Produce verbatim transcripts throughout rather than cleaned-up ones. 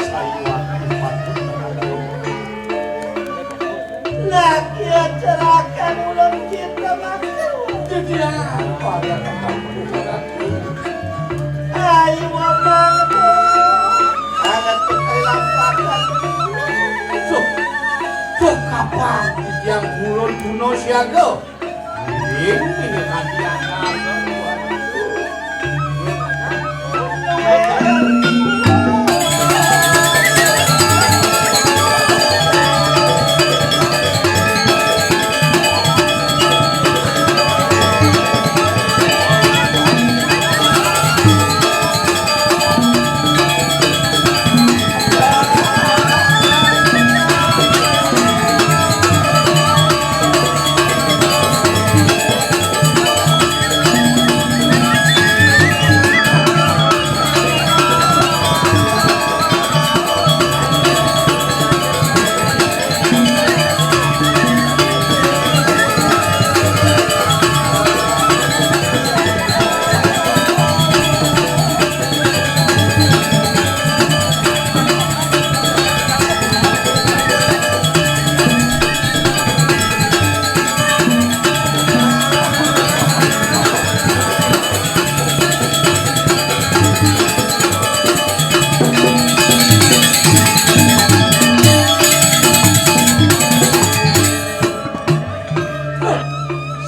Sayuwakti patut. Nah, kieu cerakan ulun kita mah. Jadi apa ya, Kakang? Ayo, Mamang, tuh. Ada tukang lampakan. Tuh, tuh, kapan yang ulun kuno siaga? Ini, ini kan diangkat.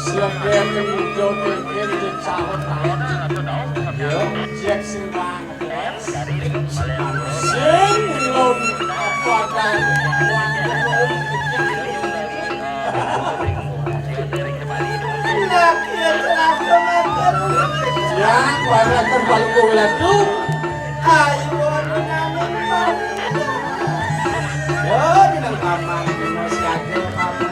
Siap ya, kemudian ini cawan. Yo, cek sing banget. Sing lon apa kan? Laki ya, celaka makan. Ya, warga terpalu lagi. Ayo, menangin. Yo, bilang paman, masih ada paman.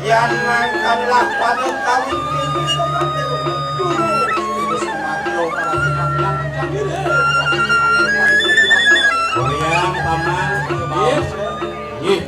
Yan mangkanlah pada kawin ini seperti dulu. Terus mati orang tukang yang cangkir. Goyang, paman. Ih. Ih.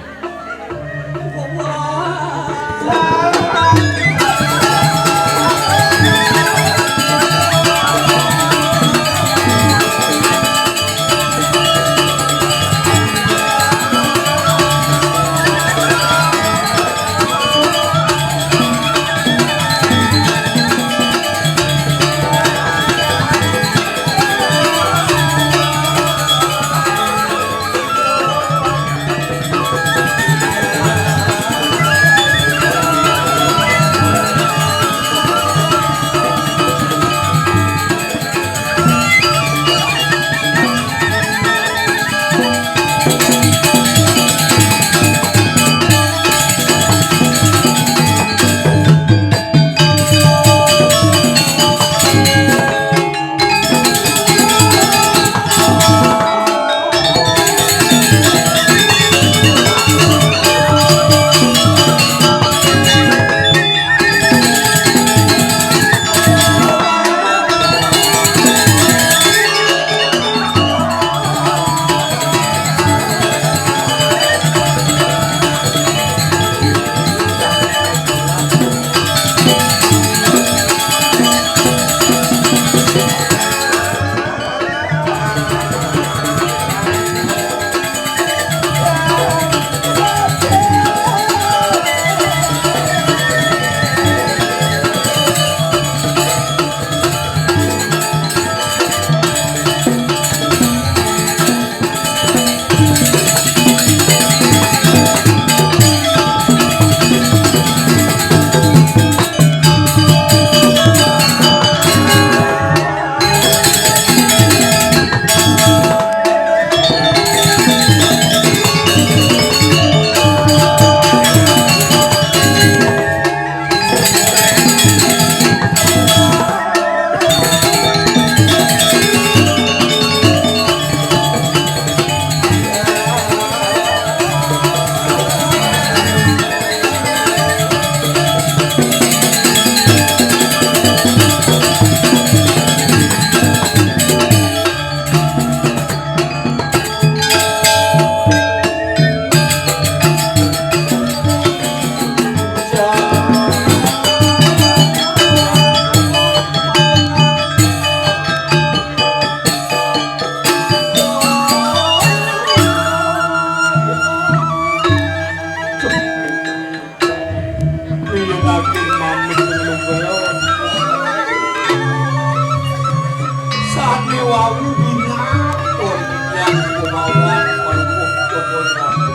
Wau bingaton yang kumawan palupuh Joko Ratu.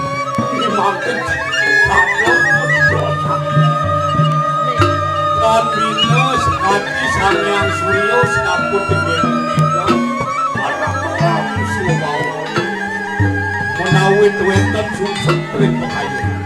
Dimanten sabda dosa. Lan bina sekati Sang Hyang Surya sinaput tebing tiga. Para Prabu Swabawa. Menawi wénten sungsut ring pekayon.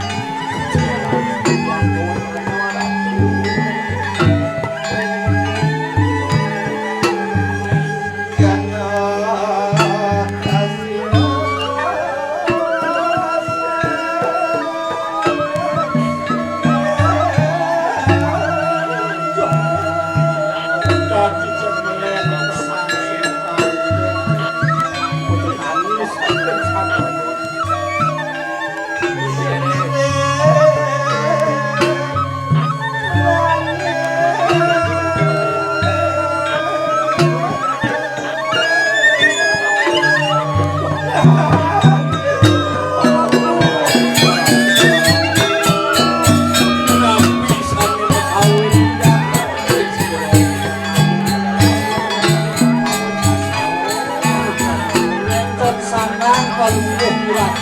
Wénten sandang kalungguh murah.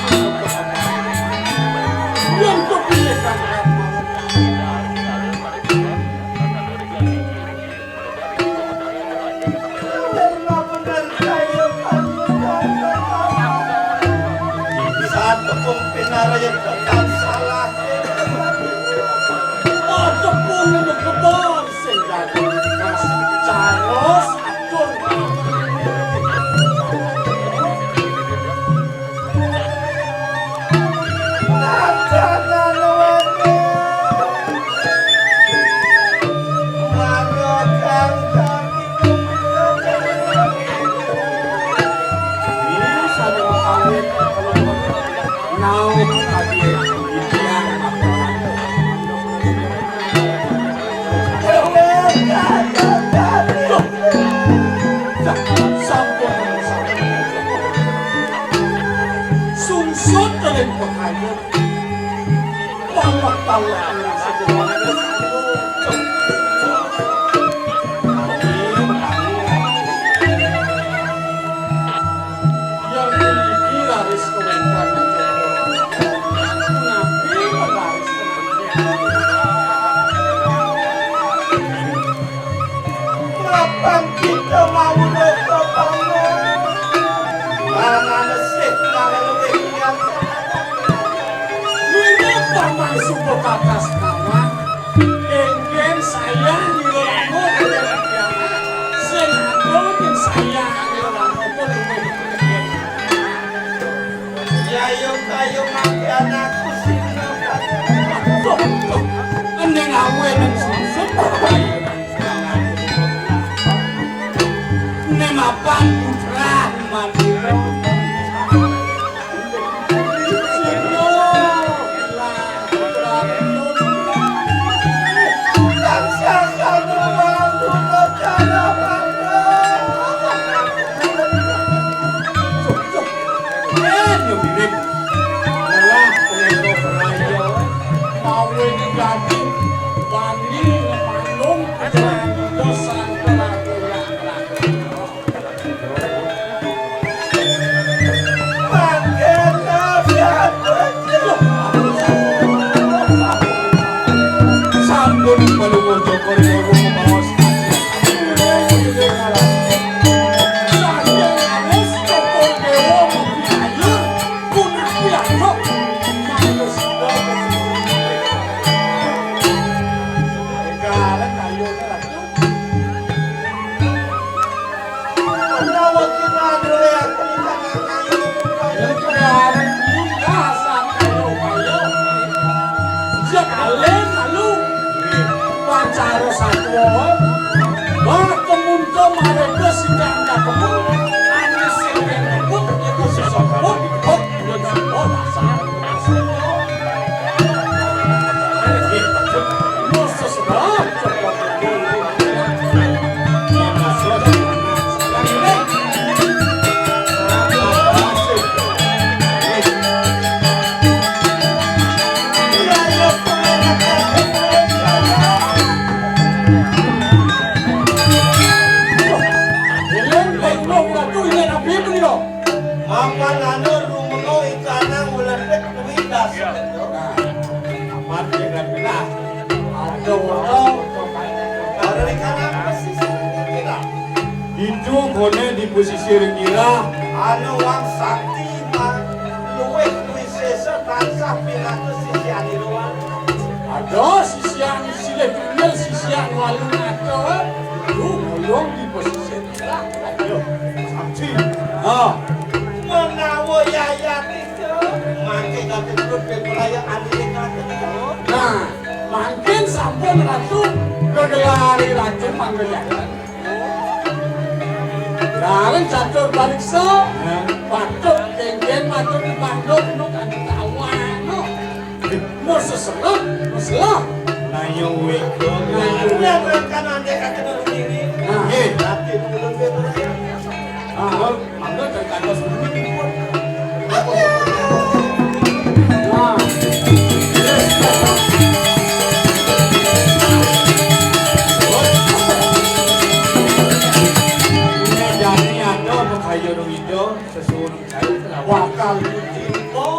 Yen kepilih kang Satepung pinaraya tekan salah. Oh, tepung untuk kebon sing dadi emas. Carlos atur. Sungsut ring pekayon. Pametal sajeroning. Yang memiliki laris kewéntenan. Napi laris kewéntenan? Mapan kita mawuda kapangan. Marang anesih marang luwih liyan. Wiwit paman suka kakas kawan. Énggén sayang nira lama kadén pianak. Sing atur yen sayang nira lama pun luwih penting. Yayo kayo mangke anakku sing. Tuh, tuh. Ening awé nang susun. Né mapan putra mandiri. Sampun Palungguh Cokor Dewa mabaos. Saking alus Cokor Dewa mapikayun, punapi adoh. Gareng kayune Ratu. Menawa kita duwe ati kang ayu, pungkasan kayo-kayo. Jek alih lalu, pacara satwa, bak kemuntung marga sidang katemu, anis sing kebut, itu sesebut, kok, dan sembah dasar. Aduh, ini nabi punika. Mapan anu rumeno ikanang ulepet kuwi das. Nah, apan piran genah. Aduh, aduh. Dari kanang pesisir kira. Itu kone di pesisir kira. Anu wang sakti ma luwih wisesa tansah pinados sisianira. Aduh, sisian silih tunggal, sisian walu ngaco. Lu mulung di pesisir. Aduh, sakti. Ah. Menawa yayat itu, mangke kate perut pepelayan anile kate. Nah, mangkin sampun ratu gegelari ratu mangga jalan. Larang catur baliksa, ya. Patut kengken, patut dipanduk, nu kan ketawa, no. Mau seselah, seselah. Nayo weka, nayo weka. Kan ande kata dulu diri. Nah. Nggih. Tapi belum dia berani. Ah, mangga terkantos dulu dipun. Nah. Ini jani ada apa kaya dong itu, sesuatu. Bakal cinta,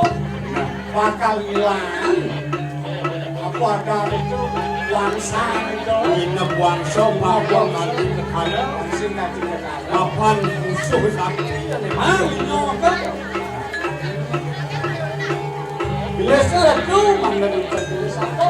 bakal ilang. Apa ada itu wangsa itu? Inep wangsa, bakal nanti kekala. Sing nanti kekala. Papan musuh sakti ya nih. Ah, ini apa? Biasa itu, mana itu apa?